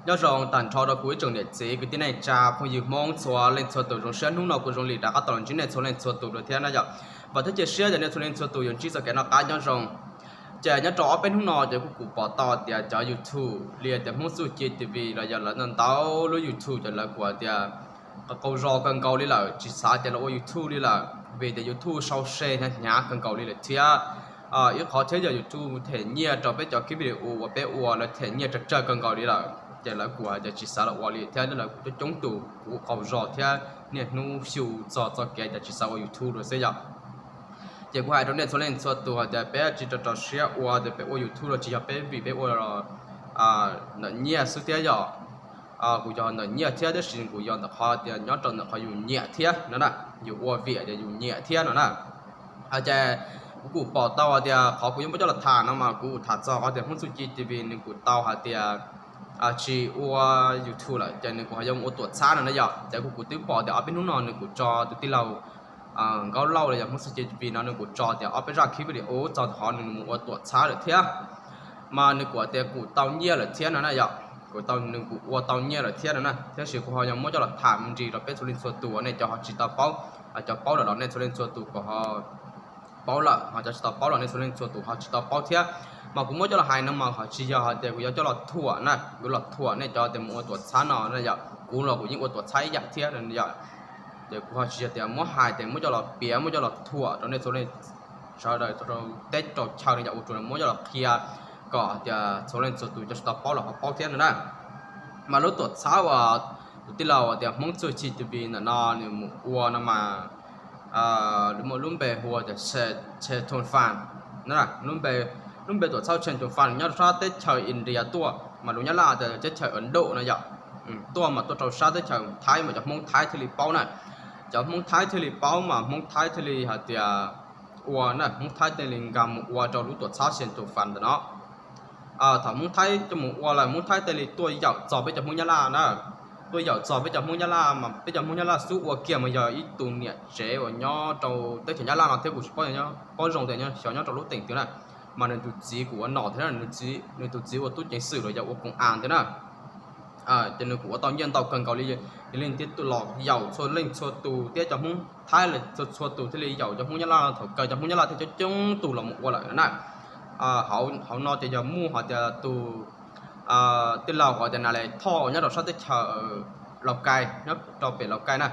Nyob zoo tag nrho rau kuv ib tsoom niam txiv kwv tij neej tsa phooj ywg Hmoob txhua leej txhua tus, zoo siab hnub no kuv zoo li rov qab tau los ntsib nej txhua leej txhua tus dua thiab na yom. Vam thiab cia siab tias nej txhua leej txhua tus yuav ntsib txoj kev noj qab nyob zoo. Ces nyob rau ob peb hnub no ces kuj kuv pom tau tias cov YouTube li tias Hmoob Txuj Ci T V los yog lawv ntau ntau lub YouTube ces lawv kuj tias qau zog kawg nkaus li lawm, tsis xav tias los ua YouTube li lawm vim tias YouTube sau se hnyav hnyav kawg nkaus li lawm thiab. Ib qhov thiab yog YouTube them nyiaj rau peb cov clip video uas peb ua, lawv them nyiaj tsawg tsawg kawg nkaus li lawm ces lawv kuj hais tias tsis xav los ua li thiab, lawv kuj coob coob tus kuj qaug zog thiab niaj hnub xyu txog txoj kev tias tsis xav ua YouTube lawm xwb yom. Ces kuv hais rau nej txhua leej txhua tus hais tias peb tsis rau rau siab ua tias peb ua YouTube los tsis yog peb vim peb ua ntawm nyiaj xwb thiab yom. Kuj yog ntawm nyiaj thiab tab sis kuj yog ntawm qhov tias nyob rau ntawm qhov yus nyiam thiab no na, yus ua vim tias yus nyiam thiab no na. Ces kuv kuj pom tau hais tias qhov kuv yuav muab coj los tham no mas kuv tham txog qhov tias Hmoob Txuj Ci T V nws kuj tau hais tias tsis ua YouTube lawm ces nws kuj ho yuav mus ua tuam txhab no na yom. Ces kuv kuj twb pom tias ob peb hnub no nws kuj tso tus tij laug Nkauj Lauj los yog Hmoob Txuj Ci T V no nws kuj tso tias ob peb zaj clip video txog qhov nws mus ua tuam txhab lawm thiab. Mas nws kuj tias kuj tau nyiaj lawm thiab no na yom, kuj tau, nws kuj ua tau nyiaj lawm thiab no na, tab sis kuv ho yuav muab coj los tham me ntsis rau peb txhua leej txhua tus uas nej cov ho tsis tau paub, cov paub lawm los nej txhua leej txhua tus kuj ho paub lawm, ho cov tsis tau paub los nej txhua leej txhua tus ho tsis tau paub thiab. Mas kuv muab coj los hais no mas ho tsis yog hais tias kuv yuav coj los thuam na, kuv los thuam nej cov tias mus ua tuam txhab no na yom, kuv los kuv yeej ua tuam txhab ib yam thiab yom. Ces kuv ho tsis yog tias muab hais tias muab coj los piav muab coj los thuam rau nej txhua leej sawv daws rau teb rau chaw li yom, ua tsuas muab coj los qhia kom tias txhua leej txhua tus cov tsis tau paub los ho paub thiab no na. Mas lub tuam txhab uas tus tij laug tias Hmoob Txuj Ci T V ntawm no nws mus ua no mas muaj lub npe hu ua tias Chentrofan, lub npe tuam txhab Chentrofan nyob rau sab teb chaws India tuaj, mas lus Nyab Laj tias teb chaws Ấn Độ no yom. Tuaj mas tuaj rau sab teb chaws Thaib mas cov Hmoob Thaib thiaj li paub na. Cov Hmoob Thaib thiaj li paub mas Hmoob Thaib thiaj li hais tias ua na, Hmoob Thaib thiaj li nkag mus ua rau lub tuam txhab Chentrofan ntawm no. Thaum Hmoob Thaib coj mus ua lawm Hmoob Thaib thiaj li tuaj yaum txog peb cov Hmoob Nyab Laj na. Tuaj yaum txog peb cov Hmoob Nyab Laj mas peb cov Hmoob Nyab Laj xub ua kiag mas yog ib tug niam tsev uas nyob rau teb chaws Nyab Laj no thiab kuv tsis paub, paub zoo tias xyov nyob rau lub teem twg na. Mas nws tus txiv kuj ua nom thiab, nws tus txiv ua tub ceev xwm los yog ua koom as thiab na. Ces nws kuj ua tau nyiaj ntau kawg nkaus li, yog li thiaj tuaj los yaum txhua leej txhua tus thiab cov Hmoob Thaib los txhua txhua tus thiaj li yaum cov Hmoob Nyab Laj, thaum kawg cov Hmoob Nyab Laj thiaj coob coob tus los mus ua lawm na. Hauv no ces yog muaj hais tias tus tij laug hais tias Nas Les Thoj nyob rau sab teb chaws Laus Kai, nyob rau pem Laus Kai na,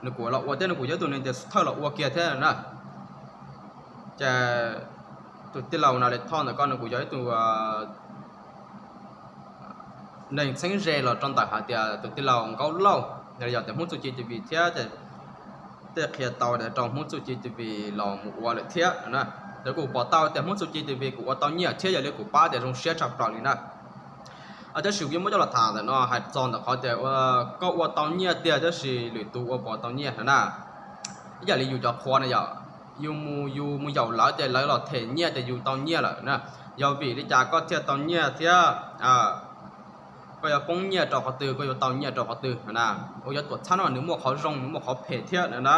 nws kuj los ua thiab nws kuj yog ib tug neeg tias xub thawj los ua kiag thiab na. Ces tus tij laug Nas Les Thoj ntawm ko nws kuj yog ib tug neeg txheeb ze los rau ntawm hais tias tus tij laug Nkauj Lauj, yog tias Hmoob Txuj Ci T V thiab, tej qhia tau rau Hmoob Txuj Ci T V los mus ua lawm thiab na. Ces kuj pom tau tias Hmoob Txuj Ci T V kuj ua tau nyiaj thiab yog li kuj pab tias zoo siab tshaj plaws li na. Tab sis kuv yuav muab coj los tham ntawm no hais txog ntawm qhov tias koj ua tau nyiaj tiag tab sis lwm tus ua puas tau nyiaj na. Ib yam li yus cov qhua na yom, yus mus, yus mus yaum lawv ces lawv los them nyiaj tias yus tau nyiaj lawm na. Yog vim li cas koj thiaj tau nyiaj thiab? Koj yuav poob nyiaj rau qhov twg, koj yuav tau nyiaj rau qhov twg na? Ua cov tuam txhab no nws muaj qhov zoo, nws muaj qhov phem thiab na.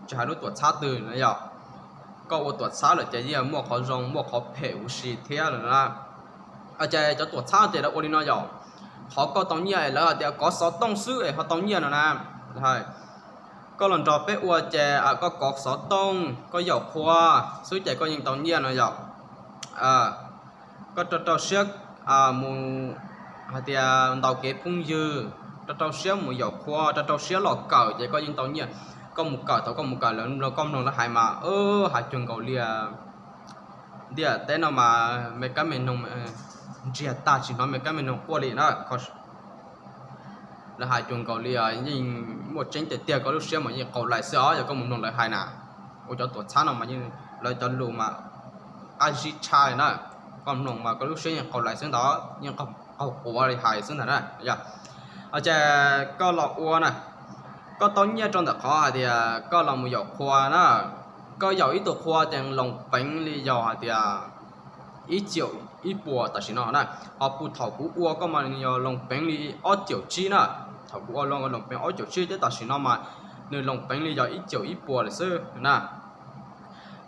Tsis hais lub tuam txhab twg na yom, koj ua tuam txhab lawm ces yeej muaj qhov zoo muaj qhov phem huv si thiab na. Ces cov tuam txhab ces lawv ua li no yom, qhov koj tau nyiaj lawv hais tias kov xov tooj xwb es ho tau nyiaj no na. Koj los nrog peb ua ces koj kov xov tooj, koj yaum qhua xwb ces koj yeej tau nyiaj no yom. Koj rau rau siab mus hais tias ntaus kev phooj ywg, rau rau siab mus yaum qhua, rau rau siab los kawm ces koj yeej tau nyiaj. Koj mus kawm, thaum koj mus kawm lawv, koj mloog lawv hais mas hais cuag nkaus li ntiaj teb no mas me kab me noog ntsiag tag tsis hnov me kab me noog quaj li na. Lawv hais cuag nkaus li yeej muaj tseeb tiag tiag, koj lub siab mas yeej qaug lais xwb os, yog koj mus mloog lawv hais na. Ua cov tuam txhab no mas yeej lawv cov lus mas qab zib tshaj li na. Koj mloog mas koj lub siab yeej qaug lais xwb ntag, yeej qaug quav li hais xwb ntag na. Ces koj los ua na, koj tau nyiaj rau ntawm qhov hais tias koj los mus yaum qhua na. Koj yaum ib tug qhua ces loos peev li yog hais tias ib caum ib puas tam sim no na. Ho puag thaum kuv ua koj mas yog loos peev li ob caum tsib na. Thaum kuv ua loos peev ob caum tsib thiab tam sim no mas nws loos peev li yog ib caum ib puas lawm xwb na.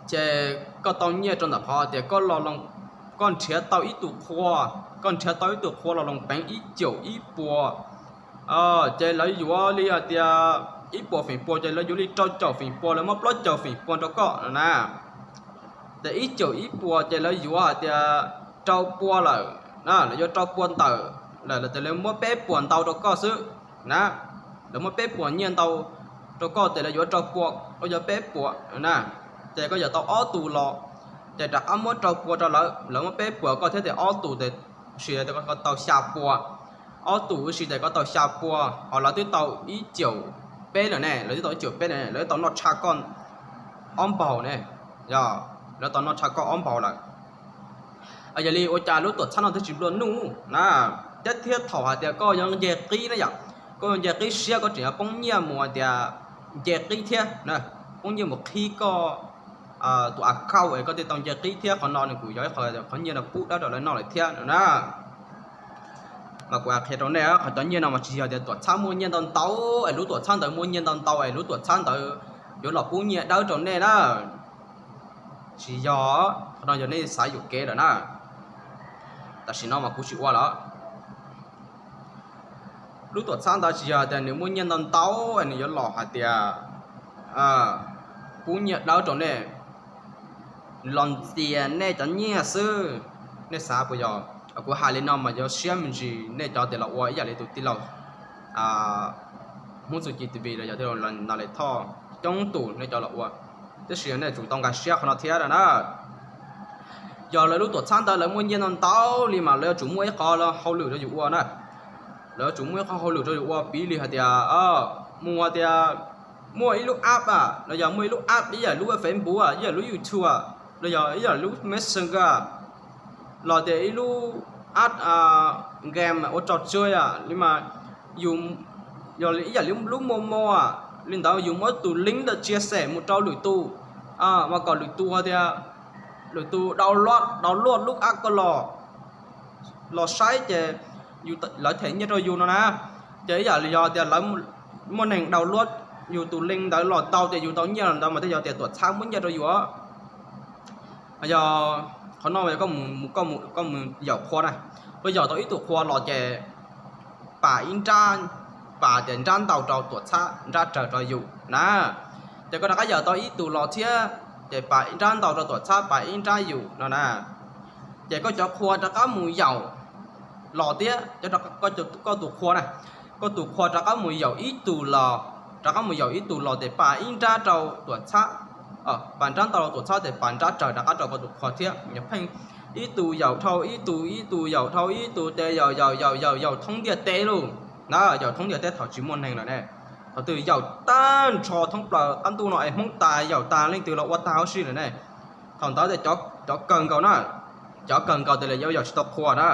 Ces koj tau nyiaj rau ntawm qhov tias koj los, koj nrhiav tau ib tug qhua, koj nrhiav tau ib tug qhua los loos peev ib caum ib puas, ces lawv yuav li hais tias ib puas feem pua ces lawv yuav li rau caum feem pua, lawv muab plaub caum feem pua rau koj no na. Ces ib caum ib puas ces lawv yuav hais tias rau pua lawm, lawv yuav rau pua ntawm lawm ces lawv muab peb puas ntau rau koj xwb na. Lawv muab peb puas nyiaj ntau rau koj ces lawv yuav rau pua, koj yuav peb puas na. Ces koj yog tau ob tug los, ces rov qab muab rau pua rau lawv, lawv muab peb puas koj thiab ces ob tug ces sis tias koj tau xya pua. Ob tug ua si ces koj tau xya pua, ho lawv twb tau ib caum peb lawm ne, lawv twb tau ib caum peb lawm ne, lawv twb tau noj tshaj koj ob npaug ne, yog lawv tau noj tshaj koj ob npaug lawm. Yog li ua cas lub tuam txhab no thiaj tsis nplua nuj na? Thiab thiab thaum hais tias koj yuav nce qib na yom, koj yuav nce qib siab koj tseem yuav poob nyiaj mus hais tias nce qib thiab, poob nyiaj mus qhib koj tus account es koj thiaj tau nce qib thiab. Qhov no nws kuj yog ib qho, qhov nyiaj no pub dawb rau lawv noj lawm thiab no na. Mas kuv qhia rau nej, qhov cov nyiaj no mas tsis yog tias tuam txhab muaj nyiaj ntau ntau es lub tuam txhab ntawd muaj nyiaj ntau ntau es lub tuam txhab ntawd yuav los pub nyiaj dawb rau nej na. Tsis yog, qhov no yog nej xav yuam kev lawm na. Tam sim no mas kuv tsis ua lawm. Lub tuam txhab ntawd tsis yog tias nws muaj nyiaj ntau ntau es nws yuav los hais tias pub nyiaj dawb rau nej, nws los ntxias nej cov nyiaj xwb. Nej xav puas yog? Kuv hais li no mas yuav siab me ntsis nej cov tias los ua ib yam li tus tij laug Hmoob Txuj Ci T V los yog tij laug Ntaus Lis Thoj, coob tus nej cov los ua, tab sis nej tsum tau nkag siab qhov no thiab na. Yog lawv lub tuam txhab ntawd lawv muaj nyiaj ntau ntau li mas lawv yuav tsum muaj ib qho hauj lwm rau yus ua na. Lawv yuav tsum muaj ib qho hauj lwm rau yus ua, piv li hais tias mus hais tias muaj ib lub app los yog muaj ib lub app ib yam lub Facebook, ib yam lub YouTube, los yog ib yam lub Messenger, los tias ib lub app game ua trò chơi li mas, yog ib yam li lub Momo li ntawd, yus muab tus link ntawd chia sẻ mus rau lwm tus, mas kom lwm tus hais tias lwm tus download, download lub app ko los, los saib ces lawv them nyiaj rau yus no na. Ces ib yam li yog tias lawv muaj neeg download yus tus link ntawd los tau ces yus tau nyiaj los ntawd mas thiaj yog tias tuam txhab muab nyiaj rau yus. Yog qhov no koj mus yaum qhua na, koj yaum tau ib tug qhua los ces pas ib nrab, pas tias nrab ntau rau tuam txhab, nrab rawg rau yus na. Ces koj rov qab yaum tau ib tug los thiab, ces pas nrab ntau rau tuam txhab, pas ib nrab yus no na. Ces koj cov qhua rov qab mus yaum los thiab, koj tus qhua na, koj tus qhua rov qab mus yaum ib tug los, rov qab mus yaum ib tug los ces pas ib nrab rau tuam txhab, pas nrab ntau rau tuam txhab ces pas nrab rawg rov qab rau koj tus qhua thiab. Yog pheej ib tug yaum dhau ib tug, ib tug yaum dhau ib tug, ces yaum yaum yaum yaum yaum thoob ntiaj teb lauj na, yaum thoob ntiaj teb thaum tsis muaj neeg lawm ne. Thaum twg yaum tag nrho thoob plaws qab ntuj no es Hmoob tas yaum tas leej twg los ua tag huv si lawm ne. Thaum ntawd tias cov kawg nkaus na, cov kawg nkaus tias lawv yuav yaum tsis tau qhua na,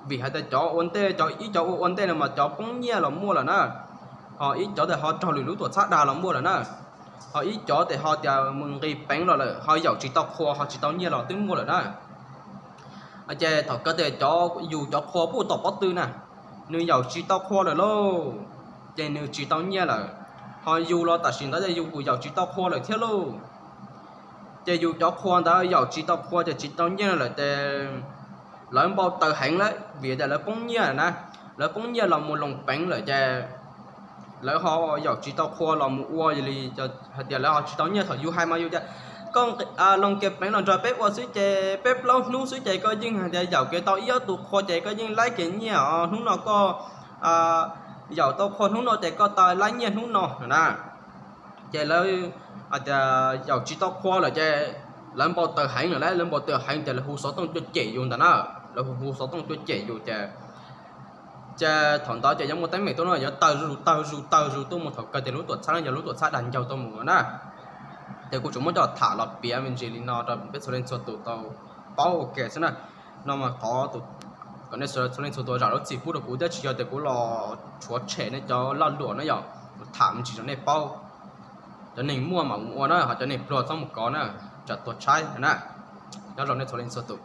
vim hais tias cov ua ntej, cov ib cov ua ua ntej no mas cov poob nyiaj los muaj lawm na, ho ib cov tias ho raug lwm lub tuam txhab dag los muaj lawm na, ho ib cov tias ho tias mus nqis peev los lawm ho yaum tsis tau qhua ho tsis tau nyiaj los twb muaj lawm na. Ces thaum kawg tias cov yus cov qhua puj tom pob tw na, nws yaum tsis tau qhua lawm lauj, ces nws tsis tau nyiaj lawm. Ho yus los tam sim ntawd yus kuj yaum tsis tau qhua lawm thiab lauj. Ces yus cov qhua ntawd yaum tsis tau qhua ces tsis tau nyiaj lawm ces lawv npau taws heev lawm vim tias lawv poob nyiaj na, lawv poob nyiaj los mus loos peev lawm ces lawv ho yaum tsis tau qhua los mus ua li, hais tias lawv ho tsis tau nyiaj. Thaum yus hais mas yus tias koj loos kiag peev los nrog peb ua xwb ces peb plaub hnub xwb ces koj yeej hais tias yaum kiag tau ib ob tug qhua ces koj yeej laib kiag nyiaj os, hnub no koj yaum tau qhua hnub no ces koj tau laib nyiaj hnub no na. Ces lawv hais tias yaum tsis tau qhua lawm ces lawv npau taws heev lawm, lawv npau taws heev ces lawv hu xov tooj tuaj cem yus ntawd na, lawv hu xov tooj tuaj cem yus ces, ces thaum ntawd ces yuav muaj teeb meem tuaj no yuav tawg zus tawg zus tawg zus tuaj mus, thaum kawg ces lub tuam txhab no yog lub tuam txhab dag ncaug tuaj mus na. Ces kuv tsuas muab coj tham los piav me ntsis li no rau peb txhua leej txhua tus tau paub ua ke xwb na. No mas thov kom nej txhua leej txhua tus zam lub txim pub rau kuv thiab, tsis yog tias kuv los rhuav tshem nej cov lag luam na, yog tham me ntsis rau nej paub. Cov neeg muaj mas mus ua na, ho cov neeg pluag txhob mus kov na, tsam tuag tshaib na. Nyob zoo nej txhua leej txhua tus.